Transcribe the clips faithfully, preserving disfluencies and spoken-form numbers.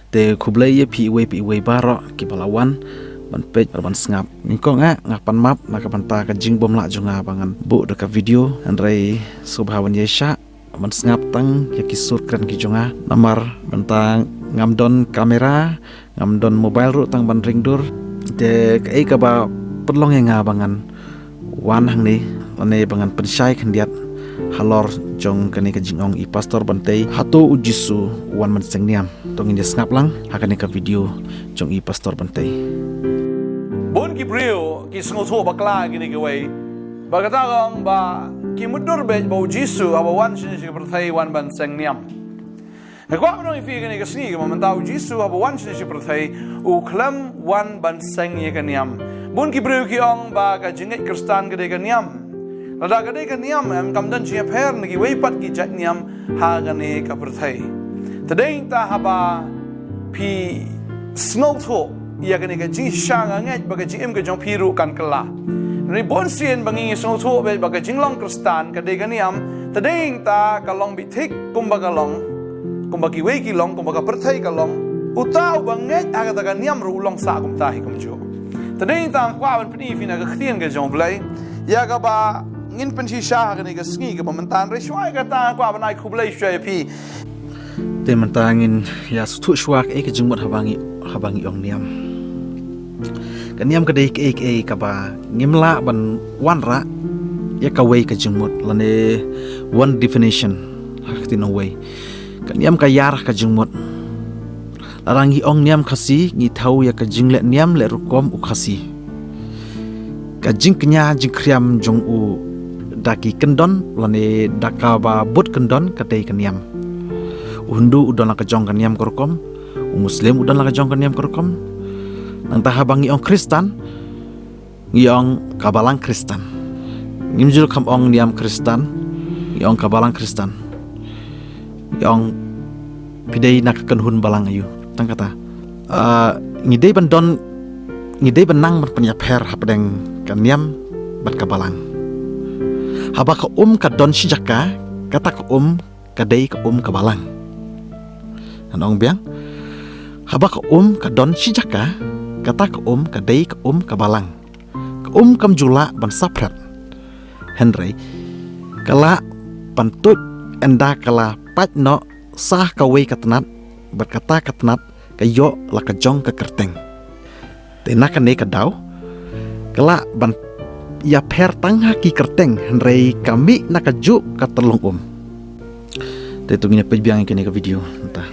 Te khublei ïa phi iwei pa iwei baroh kiba la wan ban peit bad ban sngap. Nyngkong eh nga pan map na ka bynta ka jingbymlah jong nga ba ngan buh da ka video, hynrei sngewbha ban ïaishah ban sngap tang ïa ki sur kren ki jong nga. Namar mynta ngam don kamera, ngam don mobile ruh tang ban ring dur. Te kaei kaba pynlong ïa nga ba ngan wan hangne, lane ba ngan pynshai khyndiat halor jong kane ka jingong i Pastor Bantei, hato u Jisu u wan ban seng niam? To ngin ïa sngap lang ha kane ka video jong i Pastor Bantei. Bun ki briew ki sngewthuh bakla kine kiwei, ba kata ka ong ba ki mutdur beit ba u Jisu haba wan shane sha ka pyrthei wan ban seng niam. Nga kwah ban ong ïa phi kane ka sngi, kaba mynta u Jisu haba wan shane sha ka pyrthei u khlem wan ban seng ïa ka niam. Bun ki briew ki ong ba ka jingngeit Khristan ka dei ka niam. Lada ka dei ka niam, em, kam don jingïapher na kiwei pat ki jait niam ha kane ka pyrthei. Te dei nangta haba phi sngewthuh ïa kane ka jingshisha, nga ngeit ba ka jingim ka jong phi ruh kan kylla. Hynrei bun sien ba ngi sngewthuh beit ba ka jinglong Khristan ka dei ka niam. Te dei nangta ka long beit thik kumba ka long, kumba kiwei ki long, kumba ka pyrthei ka long. Uta uba ngeit ha kata ka niam ruh u long sah kumta hi kumjuh. Te dei nangta nga kwah ban pyni ïa phi na ka ktien ka jong u Blei ïa kaba ngin pynshisha ha kane ka sngi, kaba mynta. Hynrei shuwa ïa kata nga kwah ban ai khublei shuwa ïa phi. Te mynta ngin ïa sngewthuh shuwa kaei ka jingmut haba ngi, haba ngi ong niam. Ka niam ka dei kaei kaei kaba ngim lah ban wanrah ïa kawei ka jingmut, lane one definition ha ka ktien nongwei. Ka niam ka ïar ha ka jingmut. Lada ngi ong niam Khasi, ngi thew ïa ka jingleh niam leh rukom u Khasi. Ka jingkñia jingkhriam jong u da ki kyndon, lane da kaba bud kyndon, ka dei ka niam. U Hindu u don la ka jong ka niam ka rukom, u Muslim u don la ka jong ka niam ka rukom. Nangta haba ngi ong Khristan, ngi ong ka balang Khristan. Ngim ju kham ong niam Khristan, ngi ong ka balang Khristan. Ngi ong phi dei na ka kynhun balang aiu. Tang kata. Ah, ngi dei ban don, ngi dei ban nang ban pynïapher hapdeng ka niam bad ka balang. Haba ka um ka don shi jaka, kata ka um ka dei ka um ka balang. Ngan ong biang. Haba ka um ka don shi jaka, kata ka um ka dei ka um ka balang. Ka um kam ju lah ban saphriang. Hynrei ka lah ban tuid ynda ka la pait noh sha kawei ka tnat, bad kata ka tnat ka ïoh la ka jong ka kyrteng. Te na kane ka daw ka lah ban ïapher tang ha ki kyrteng, hynrei ka mih na kajuh ka tyllong um. Te to ngin ïa peit biang ïa kane ka video mynta.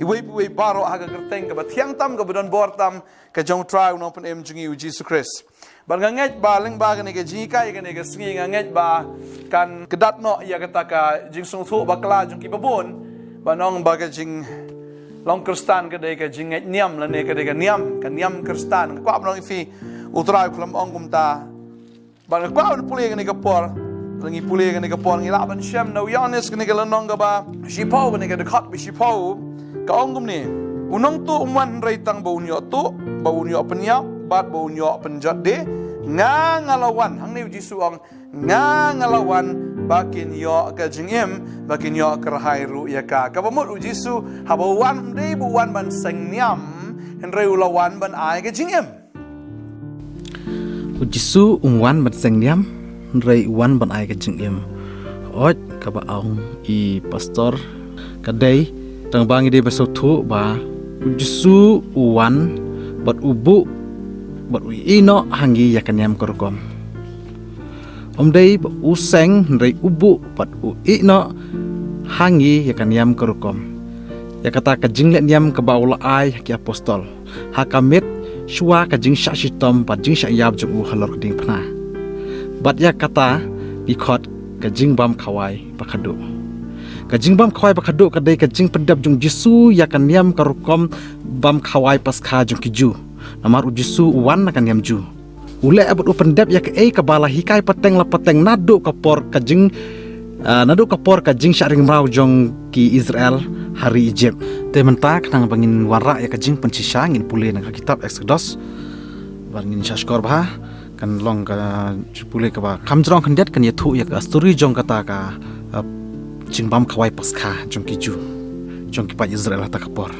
Iwei pa iwei baroh ha ka kyrteng kaba thiang tam, kaba don bor tam, ka jong u Trai u Nongpynim jong ngi u Jisu Khrist. Bad nga ngeit ba lyngba kane ka jinghikai kane ka sngi, nga ngeit ba kan kdat noh ïa kata ka jingsngewthuh bakla jong kiba bun, ba ong ba ka jinglong Khristan ka dei ka jingngeit niam, lane ka dei ka niam, ka niam Khristan. Nga kwah ban ong ïa phi, u Trai u khlem ong kumta. Bad nga kwah ban pule kane ka por. Lada ngi pule kane ka por, ngi lah ban shem na u Ïoannis kane ka lynnong kaba shiphew, kane ka dkhot ba shiphew, ka ong kumne: U nongtuh um wan hynrei tang ba un ïoh tuh, ba un ïoh pynïap, bad ba un ïoh pynjot de. Nga, nga la wan, hangne u Jisu ong, nga, nga la wan ba kin ïoh ka jingim, ba kin ïoh kyrhai ruh ïa ka. Kaba mut u Jisu haba u wan, um dei ba u wan ban seng niam, hynrei u la wan ban ai ka jingim. U Jisu um wan ban seng niam, hynrei u wan ban ai ka jingim. Hooid, kaba ong i pastor ka dei, tang ba ngi dei ban sngewthuh ba u Jisu u wan bad u buh bad u ïehnoh ha ngi ïa ka niam ka rukom. Um dei ba u seng, hynrei u buh bad u ïehnoh ha ngi ïa ka niam ka rukom. Ïa kata ka jingleh niam kaba u la ai ha ki apostol, ha ka miet shuwa ka jingshah shitom bad jingshah ïap jong u halor ka diengphna. Bad ïa kata ngi khot ka jingbam khawai ba khatduh. Ka jingbam khawai ba khatduh ka dei ka jingpyndep jong u Jisu ïa ka niam ka rukom bam khawai Paskha jong ki Jiw. Namar u Jisu u wan na ka niam Jiw. U leh bad u pyndep ïa kaei kaba la hikai pateng la pateng naduh ka por ka jing, ah, naduh ka por ka jingshah ring mraw jong ki Israel ha ri Egypt. Te mynta khnang ba ngin wanrah ïa ka jingpynshisha, ngin pule na ka kitab Exodus. Bad ngin shah shkor bha, kan long ka jingpule kaba kham jrong khyndiat, kan ïathuh ïa ka story jong kata ka, ah, jingbam khawai Paskha jong ki Jiw, jong ki paid Israel ha kata ka por.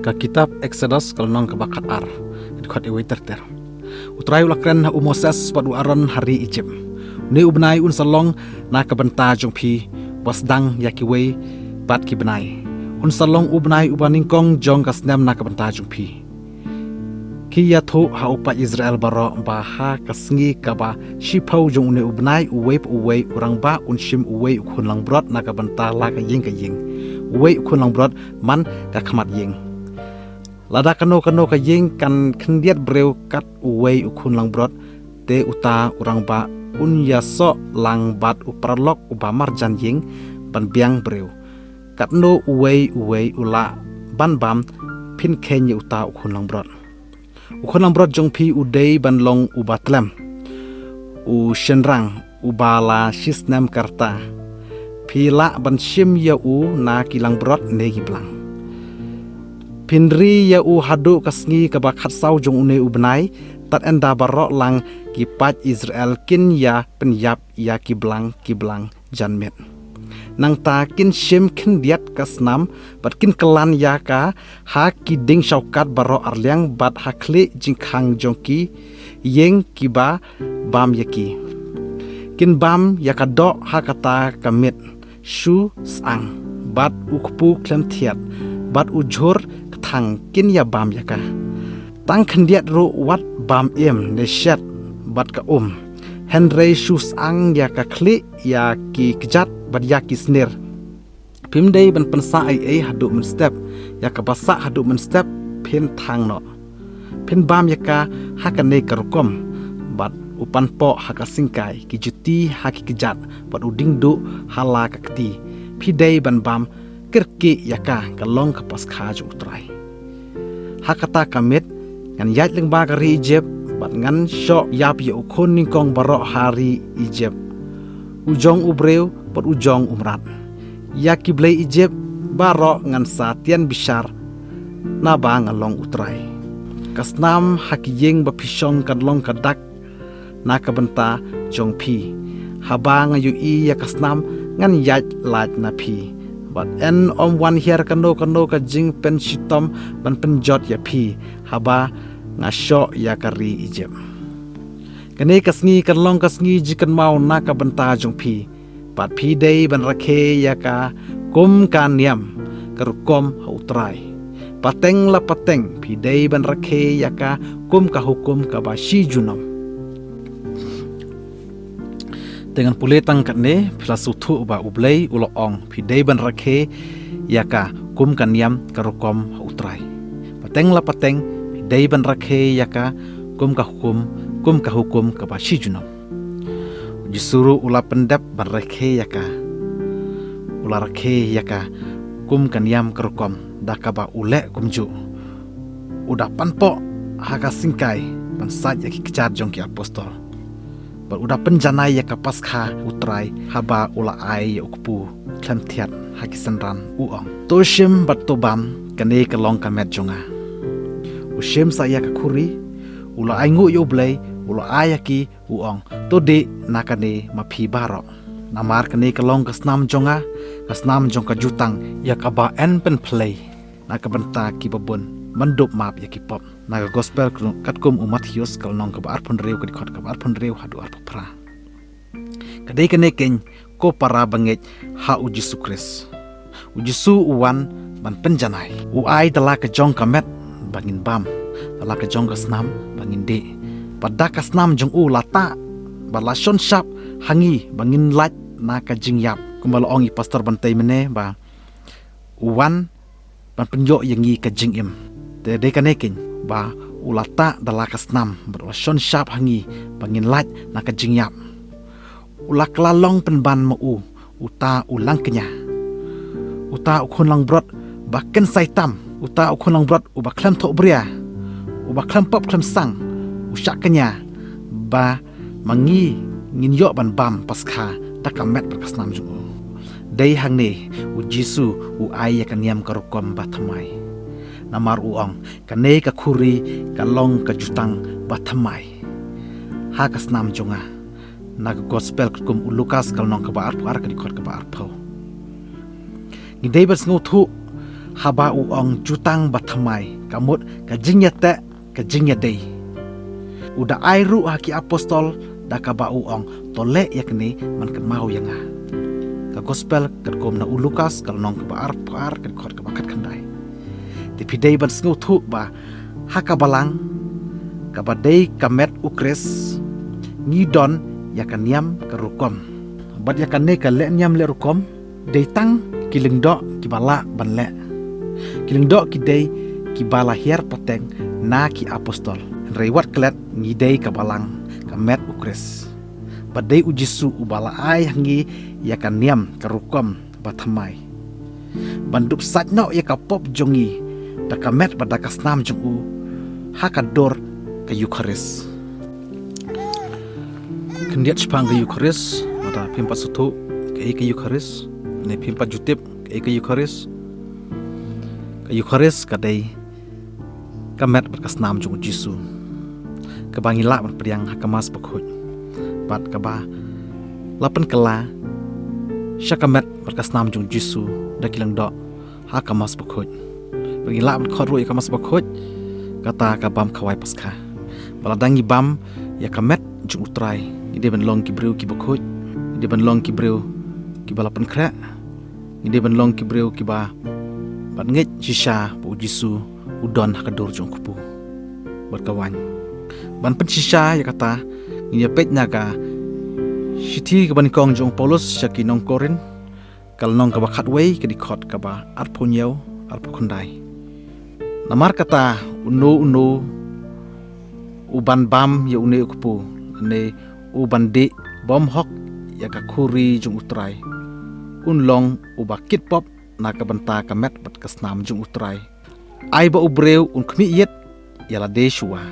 Ka kitab Eksodos ka lynnong kaba khatar, ka dkhot iwei ter ter. U Trai u la kren ha u Moses bad u Aaron ha ri Ijip. Une u bnai un sa long na ka bynta jong phi, ba sdang ïa kiwei pat ki bnai. Un sa long u bnai uba nyngkong jong ka snem na ka bynta jong phi. Ki ïathuh ha u paid Israel baroh ba ha ka sngi kaba shiphew jong une u bnai, uwei pa uwei u rangbah un shim uwei u khun langbrot na ka bynta la ka ïing ka ïing, uwei u khun langbrot man ka khmat ïing. Lada kano kano ka ïing kan khyndiat briew kat uwei u khun langbrot, te uta u rangbah un ïasoh lang bad u paralok uba marjan ïing ban biang briew. Katno uwei uwei u lah ban bam, phin kheiñ ïa uta u khun langbrot. U khun langbrot jong phi u dei ban long uba tlem, u shynrang uba la shisnem ka rta. Phi lah ban shim ïa u na ki langbrot ne ki blang. Phin ri ïa u haduh ka sngi kaba khatsaw jong une u bnai, tad ynda baroh lang ki paid Israel kin ïa pynïap ïa ki blang ki blang jan miet. Nangta kin shim khyndiat ka snam bad kin kyllan ïa ka ha ki dieng shawkat baroh arliang bad ha khlieh jingkhang jong ki ïing kiba bam ïa ki. Kin bam ïa ka doh ha kata ka miet, shu sang, bad u kpu khlem thiat, bad u jhur kthang kin ïa bam ïa ka. Tang khyndiat ruh wat bam im ne shet bad ka um. Hynrei shu sang ïa ka khlieh, ïa ki kjat bad ïa ki snier. Phim dei ban pynsah ei ei haduh mynstep, ïa kaba sah haduh mynstep phin thang noh. Phin bam ïa ka ha kane ka rukom, bad u panpoh ha ka syngkai, ki juti ha ki kjat, bad u diengduh ha la ka kti. Phi dei ban bam kyrkieh ïa ka, ka long ka Paskha jong u Trai. Ha kata ka miet ngan ïaid lyngba ka ri Ijip, bad ngan shoh ïap ïa u khun nyngkong baroh ha ri Ijip, u jong u briew bad u jong u mrad. Ïa ki blei Ijip baroh ngan sa tian bishar, naba nga long u Trai. Ka snam ha ki ïing ba phi shong kan long ka dak na ka bynta jong phi. Haba nga ïohi ïa ka snam ngan ïaid lait na phi, bad yn ym wan hiar kano kano ka jingpynshitom ban pynjot ïa phi, haba nga shoh ïa ka ri Ijip. Kane ka sngi kan long ka sngi jingkynmaw na ka bynta jong phi, bad phi dei ban rakhe ïa ka kum ka niam ka rukom ha u Trai. Pateng la pateng phi dei ban rakhe ïa ka kum ka hukum kaba shi junom. Te ngan pule tang katne, phi la sngewthuh ba U Blei u la ong phi dei ban rakhe ïa ka kum ka niam ka rukom ha u Trai. Pateng la pateng phi dei ban rakhe ïa ka kum ka hukum, kum ka hukum kaba shi junom. U Jisu ruh u la pyndep ban rakhe ïa ka. U la rakhe ïa ka kum ka niam ka rukom da kaba u leh kumjuh. U da panpoh ha ka syngkai ban sait ïa ki kjat jong ki apostol. Bad u da pynjanai ïa ka Paskha u Trai haba u la ai ïa u kpu khlem thiat ha ki synran, u ong: To shim bad to bam, kane ka long ka met jong nga. U shim sa ïa ka khuri, u la ainguh ïa U Blei, u la ai ïa ki, u ong: To dih na kane ma phi baroh. Namar kane ka long ka snam jong nga, ka snam jong ka jutang, ïa kaba yn pynphlei na ka bynta kiba bun, ban dup map ïa ki pop. Na ka Gospel katkum u Mathaios, ka lynnong kaba arphew hynriew, ka dkhot kaba arphew hynriew haduh arphew phra. Ka dei kane keiñ, ko para bangeit ha U Jisu Khrist. U Jisu u wan ban pynjanai. U ai da la ka jong ka met ba ngin bam, da la ka jong ka snam ba ngin dih, bad da ka snam jong u la tah bad la shon shap ha ngi ba ngin lait na ka jingïap. Kumba la ong i Pastor Bantei mynne ba u wan ban pynïoh ïa ngi ka jingim. Te dei kane keiñ, ba u la tah da la ka snam bad u la shon shap ha ngi ba ngin lait na ka jingïap. U la kylla long pynban ma u, uta u langkñia, uta u khun langbrot ba kynsai tam, uta u khun langbrot uba khlem thohbria, uba khlem pop khlem sang, u shah kñia, ba ma ngi ngin ïoh ban bam Paskha da ka met bad ka snam jong u. Dei hangne U Jisu u ai ïa ka niam ka rukom ba thymmai. Namar u ong, kane ka khuri ka long ka jutang ba thymmai ha ka snam jong nga. Na ka Gospel katkum u Lukas, ka lynnong kaba arphew ar, ka dkhot kaba arphew. Ngi dei ban sngewthuh Haba u ong jutang ba thymmai, ka mut ka jingïateh, ka jingïadei. U da ai ruh ha ki apostol da kaba u ong, to leh ïa kane ban kynmaw ïa nga. Ka gospel katkum na u Lukas, ka lynnong kaba arphew ar, ka dkhot kaba khatkhyndai. Te phi dei ban sngewthuh ba ha ka balang kaba dei ka met u Khrist, ngi don ïa ka niam ka rukom. Bad ïa kane ka leh niam leh rukom, dei tang ki lyngdoh kiba lah ban leh. Ki lyngdoh ki dei kiba la hiar pateng na ki apostol. Hynrei wat klet ngi dei ka balang ka met u Khrist. Bad dei u Jisu uba la ai ha ngi ïa ka niam ka rukom ba thymmai, ban dup sait noh ïa ka pop jong ngi da ka met bad da ka snam jong u ha ka dur ka Eukharist. Khyndiat shaphang ka Eukharist, lada phim pat sngewthuh kaei ka Eukharist, ne phim pat ju tip kaei ka Eukharist. Ka Eukharist ka dei ka met bad ka snam jong u Jisu, kaba ngi lah ban pdiang ha ka Mass Bakhuid, bad kaba la pynkylla sha ka met bad ka snam jong u Jisu da ki lyngdoh ha ka Mass Bakhuid. Bad ngi lah ban khot ruh ïa ka Mass Bakhuid kata ka bam khawai Paskha. Ba lada ngi bam ïa ka met jong u Trai, ngi dei ban long ki briew kiba khuid, ngi dei ban long ki briew kiba la pynkhreh, ngi dei ban long ki briew kiba ban ngeit shisha ba u Jisu u don ha ka dur jong u Kpu bad ka waiñ. Ban pynshisha ïa kata, ngin ïa peit na ka shithi kaba nyngkong jong u Paulus sha ki nong Korinth, ka lynnong kaba khatwei, ka dkhot kaba arphew hynñiew, arphew khyndai. Namar kata, uno uno u ban bam ïa une u kpu, ne u ban dih bymhok ïa ka khuri jong u Trai, un long uba kit pop na ka bynta ka met bad ka snam jong u Trai. Ai ba u briew un khmih ïit ïa lade shuwa,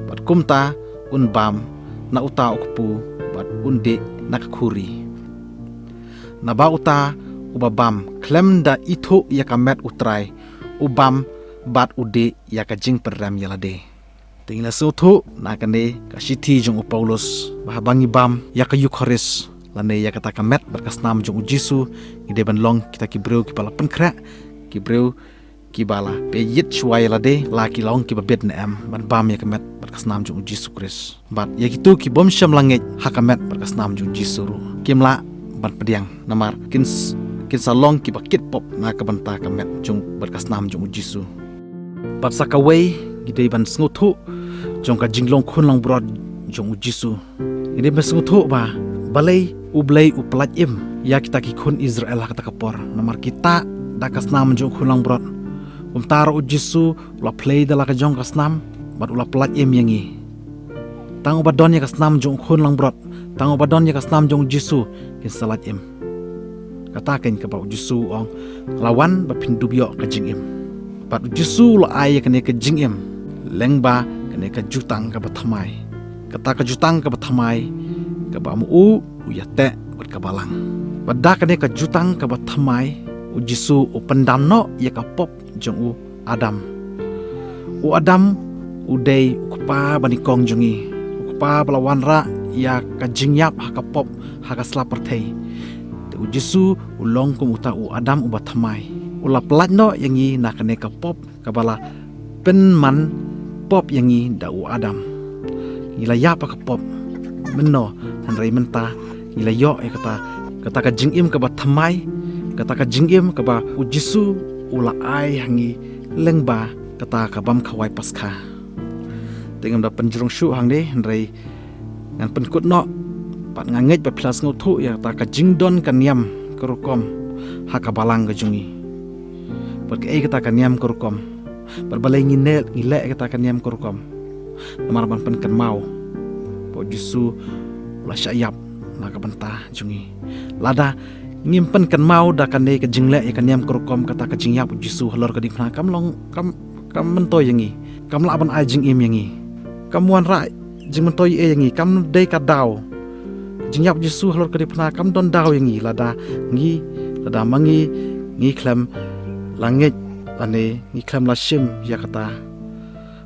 bad kumta un bam na uta u kpu bad un dih na ka khuri. Naba uta uba bam khlem da ithuh ïa ka met u Trai, u bam bad u dih ïa ka jingpynrem ïa lade. Te ngi la sngewthuh na kane ka shithi jong u Paulus ba haba ngi bam ïa ka Eukharist, lane ïa kata ka met bad ka snam jong u Jisu, ngi dei ban long kita ki briew kiba la pynkhreh, ki briew kiba la peit ïit shuwa ïa lade, la ki long kiba bit ne em ban bam ïa ka met bad ka snam jong u Jisu Khrist. Bad ïa kito ki bym shym la ngeit ha ka met bad ka snam jong u Jisu ruh, kim lah ban pdiang, namar kin s-, kin sa long kiba kit pop na ka bynta ka met jong bad ka snam jong u Jisu. Bad sa kawei, ngi dei ban sngewthuh jong ka jinglong khun langbrot jong u Jisu. Ngi dei ban sngewthuh ba balei U Blei u pyllait im ïa kita ki khun Israel ha kata ka por, namar kita da ka snam jong u khun langbrot. Kumta ruh u Jisu u la plie da la ka jong ka snam bad u la pyllait im ïa ngi. Tang uba don ïa ka snam jong u khun langbrot, tang uba don ïa ka snam jong u Jisu, kin sa lait im. Kata keiñ kaba u Jisu u ong, la wan ba phin dup ïoh ka jingim. Bad u Jisu u la ai ïa kane ka jingim lyngba kane ka jutang kaba thymmai. Kata ka jutang kaba thymmai kaba ma u u ïateh bad ka balang. Bad da kane ka jutang kaba thymmai, u Jisu u pyndam noh ïa ka pop jong u Adam. U Adam u dei u kpa ba nyngkong jong ngi, u kpa ba la wanrah ïa ka jingïap ha ka pop ha ka sla pyrthei. Te u Jisu u long kum uta u Adam uba thymmai. U la pyllait noh ïa ngi na kane ka pop kaba la pynman pop ïa ngi da u Adam. Ngi la ïap ha ka pop mynno, hynrei mynta ngi la ïoh ïa kata, kata ka jingim kaba thymmai, kata ka jingim kaba u Jisu u la ai ha ngi lyngba kata ka bam khawai Paskha. Te ngam da pynjrong shuh hangne, hynrei ngan pynkut noh, bad nga ngeit ba phi la sngewthuh ïa kata ka jingdon ka niam ka rukom ha ka balang ka jong ngi. Bad kaei kata ka niam ka rukom? Bad balei ngi ne, ngi leh kata ka niam ka rukom? Namar ban pynkynmaw ba u Jisu u la shah ïap na ka bynta jong ngi. Lada ngim pynkynmaw da kane ka jingleh ïa ka niam ka rukom, kata ka jingïap u Jisu halor ka diengphna kam long, kam, kam myntoi ïa ngi. Kam lah ban ai jingim ïa ngi. Kam wanrah jingmyntoi ïa ngi, kam dei ka daw. Jingïap u Jisu halor ka diengphna kam don daw ïa ngi lada ngi, lada ma ngi, ngi khlem la ngeit lane ngi khlem la shim ïa kata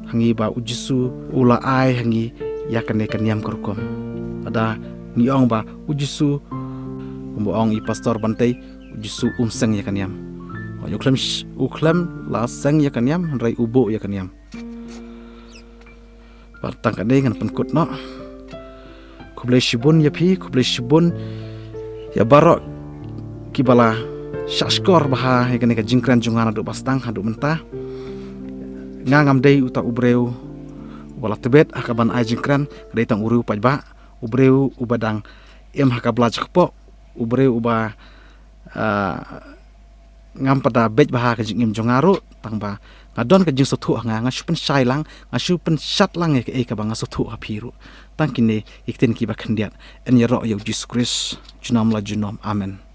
ha ngi ba u Jisu u la ai ha ngi ïa kane ka niam ka rukom. Lada ngi ong ba u Jisu, kumba ong i Pastor Bantei, u Jisu um seng ïa ka niam. U khlem, u khlem la seng ïa ka niam, hynrei u buh ïa ka niam. Bad tang kane ngan pynkut noh. Khublei shibun ïa phi, khublei shibun ïa baroh kiba la shah shkor bha ïa kane ka jingkren jong nga naduh ba sdang haduh mynta. Nga ngam dei uta u briew uba la tbit ha ka ban ai jingkren, nga dei tang u riew paidbah, u briew uba dang im ha ka bla jakpoh, u briew uba, ah, ngam pat da beit bha ka jingim jong nga ruh, tang ba nga don ka jingsngewthuh ha nga, nga shu pynshai lang, nga shu pynshat lang ïa kaei kaba nga sngewthuh ha phi ruh. Tang kine ki ktien kiba khyndiat, yn ïaroh ïa u Jisu Khrist junom la junom. Amen.